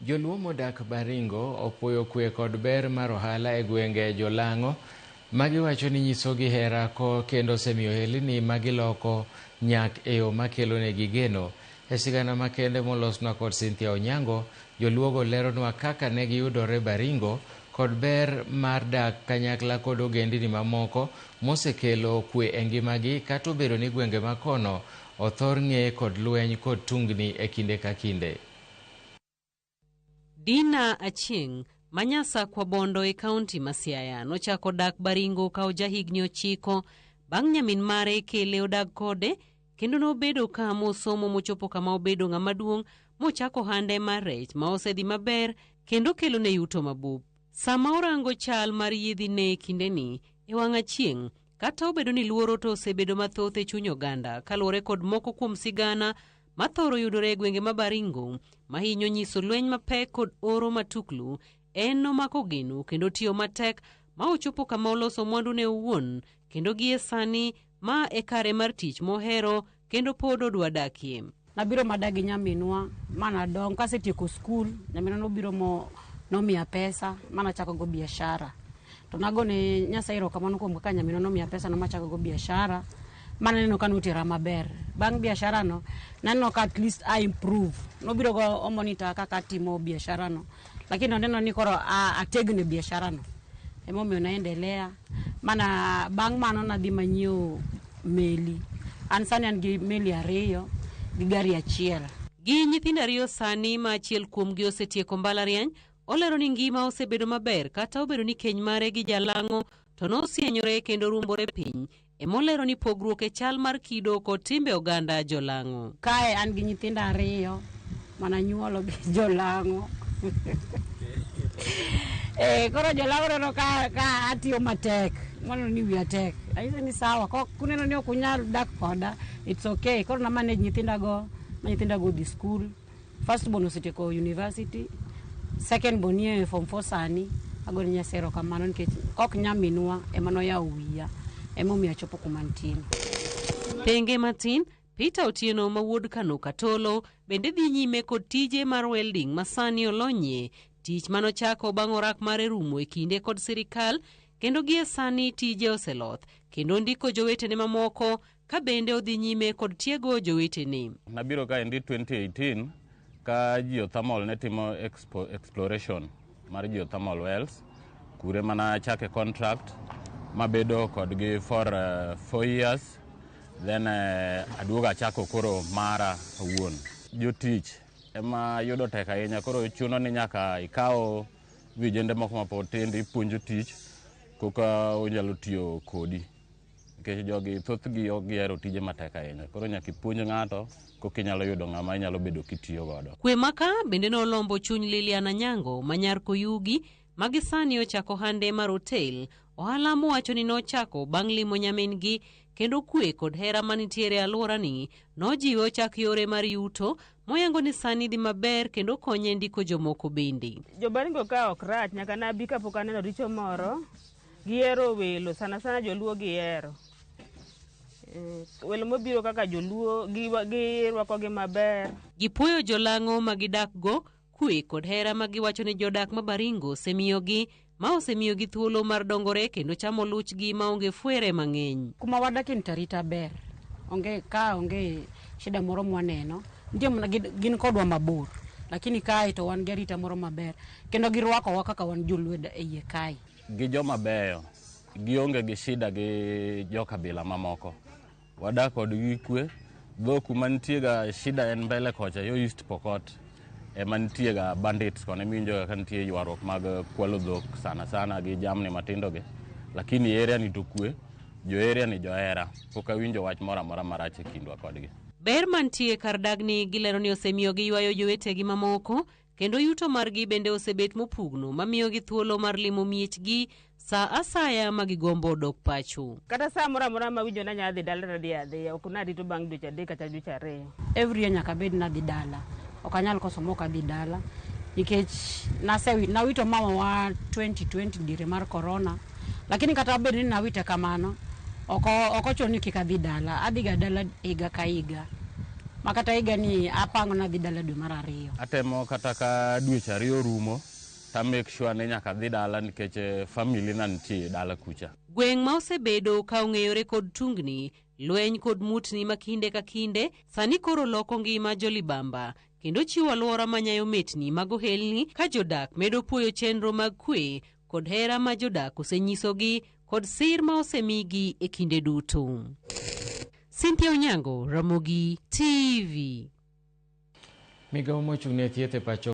Joluo modak Baringo opuoyo kwe kod ber mar ohala e gwenge Jolang'o magiwacho ni nyisogi hera ko kendo osemiyo ohelni magiloko nyak e yo makelonegi geno. E sigana makende molosnwa kod Cynthia Onyango, joluogo leronwa kaka ne giyudore Baringo kod ber mar dak kanyakla kod ogendini mamoko mosekelo kwe e ngimagi kata obedo ni gwenge makono othor ng'e kod lweny kod tungni e kinde ka kinde. Dina Achieng' ma Nyasakwa Bondo e kaunti ma Siaya nochako dak Baringo ka ojahigni 9 bang' nyamin mare kele odag kode kendo nobedo ka mosomo mochopo kama obedo ng'ama duong' mochako ohande mar rech ma osedhi maber kendo kelone yuto mabup. Sama orango chal mar yiedhi ne e kindeni e wang' Achieng' kata obedo ni luoro to osebedo mathoth e chuny oganda kaluwore kod moko kuom sigana mathoro yudore e gwenge ma Baringo mahinyo nyiso lweny mapek kod oro matuklu, en nomako geno kendo tiyo matek ma ochopo kama oloso mwandune owuon kendo gie sani ma e kare mar tich mohero kendo pod odwa dakie. Nabiro madak gi nyaminwa manadong kasetieko skul, nyaminwa nobiro mo nomiya pesa manachako go biashara. To nagone Nyasaye erokamano kuom kaka nyaminwa nomiya pesa no machako go biashara mananeno ka notera maber. Bang' biashara no naneno ka at least I improve. Nobiro go o monitor kaka atimo biashara no. Lakini oneno ni koro ategno e biashara no. Emomiyo naendelea mana bang' mano nadhi manyiewo meli. An sani an gi meli 2 gi gari 1. Gi nyithindo 2 sani ma achiel kuomgi osetieko mbalariany, olero ni ngima osebedo maber kata obedo ni keny mare gi jalang'o to nosienyore kendo ruombore piny. Emolero ni pogruok e chal mar kido kod timbe oganda jolang'o. Kae an gi nyithindo 2 mananyuolo gi jolang'o. Koro jolang'o neno ka atiyo matek, moneno ni wiya tek. Anyise ni sawa, kuneno ni ok unyal dak koda, it's okay. Koro na manage nyithindago, ma nyithindago odhi school. First born osetieko university, second born nie form 4 sani. Agone Nyasaye erokamano nikech kok nyaminwa ema noyawo wiya, emomiyo achopo kuma antie. Tenge matin, Peter Otieno ma wuod Kano Katolo bende dhi nyime kod tije mar welding ma sani olonyie, tich manochako bang' orak mare rumo e kinde kod sirikal, kendo gie sani tije oseloth kendo ndiko jowetene mamoko ka bende odhi nyime kod tiego jowetene. Nabiro kaendi 2018 ka geothermal ne timo exploration mar geothermal wells, kure mana achake contract mabedo kodgi for 4 years, then aduogo achako koro mara owuon. Jotich ema yudo tek ahinya, koro chuno ni nyaka ikaw vijende moko mapod tindo ipuonjo tich koka onyalo tiyo kodi. Nikech jogi thothgi ok gihero tije matek ahinya, koro nyaka ipuonj ng'ato koka inyalo yudo ng'ama inyalo bedo kitiyo godo. Kwe maka bende nolombo chuny Lilian Anyango ma nyar Koyugi ma gi sani ochako ohande mar hotel, ohala mowacho ni nochako bang' limo nyamin-gi, kendo kwe kod hera manitiere e alworani nojiwe ochak yore mar yuto moyango ni sani dhi maber kendo konye ndiko jomoko bende. Jobaringo ka ok rach, nyaka nabi kapok aneno richo moro. Gihero welo, sana sana joluo gihero. Welo mobiro kaka joluo, girwakogi maber. Gipuoyo jolang'o ma gidakgo kwe kod hera ma giwacho ni jodak ma Baringo osemiyogi, ma osemiyogi thuolo mar dongore kendo chamo luchgi maonge fwere mang'eny. Kuma wadakie ni tarita ber, onge ka onge shida moro mwaneno, nitie mana gin kodwa mabor, lakini kae to wan gi arita moro maber kendo girwakowa kaka wan joluo e iye kae. Gi joma beyo, gionge gi shida gi jokabila mamoko. Wadak kodgi kwe, dho kuma nitie ga shida en mbele kocha yo East Pokot ema nitie ga bandits koni miwinjo ga ka nitie ywaruok mag kwalo dhok sana sana gi jamni matindo gi. Lakini area ni to kwe, jo area ni johera, pok awinjo wach moro amora marach e kindwa kodgi. Ber mantie kar dagni gilero ni osemiyo giywayo jowetegi mamoko kendo yuto margi bende osebet mopugno mamiyogi thuolo mar limo miechgi sa asaya ma gigombo dok pacho. Kata sa moro amora ma awinjo ni anyalo dhi dala to adhi adhiya, ok narito bang' dweche 3 kata dweche 2. Every year nyaka abed ni adhi dala, ok anyal koso mok adhi dala nikech nawito mama wa 2020 diere mar corona, lakini kata bed ni nawite kamano, ok ochuno ni kik adhi dala, adhi ga dala higa ka higa. Ma kata higani apango nadhi dala dwe mar ariyo. Atemo kata ka dweche ariyo rumo to make sure ni nyaka adhi dala nikech family na nitie dala kucha. Gweng' ma osebedo ka ong'eyore kod tungni, lweny kod mutni ma kinde ka kinde, sani koro loko ngima jolibamba kendo chiwo alwora manyayo metni mag ohelni ka jodak medo puoyo chenro mag kwe kod hera ma jodak osenyisogi kod sir ma osemigi e kinde duto. Cynthia Onyango, Ramogi TV. Migawo mochung' ne thieth e pacho.